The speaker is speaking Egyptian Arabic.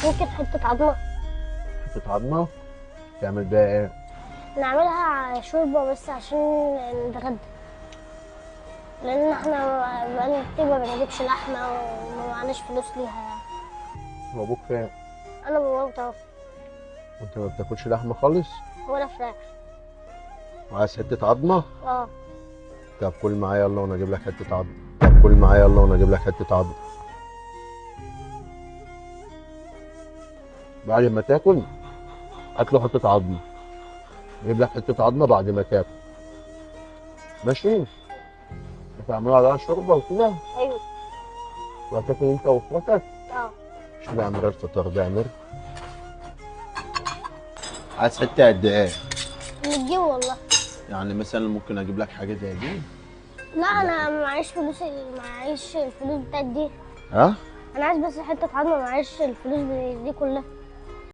ممكن حتة عظمة. حتة عظمة؟ تعمل بيها ايه؟ نعملها شوربة بس عشان نتغدى، لأن احنا بقالنا كتير ما بنجيبش لحمة وما معناش فلوس ليها يعني. هو أبوك فين؟ أنا بابا متوفى. وأنت ما بتاكلش لحمة خالص؟ ولا فراخ. وعايز حتة عظمة؟ اه. طب كل معايا يلا وأنا أجيب لك حتة عظمة. طب كل معايا يلا وأنا أجيب لك حتة عظمة. بعد ما تاكل هات له حتة عظمة. جيب لك حتة عظمة بعد ما تاكل. ماشي؟ هتعملوا عليها شوربة وكده؟ أيوه. وهتاكل أنت وأخواتك؟ اه. مش بعمل الفطار ده عمر. عايز حتة قد إيه؟ بتجيب والله. يعني مثلا ممكن أجيب لك حاجة زي دي؟ لا أنا معيش فلوس، معيش الفلوس بتاعت دي. ها؟ أنا عايز بس حتة عظمة، معيش الفلوس دي كلها.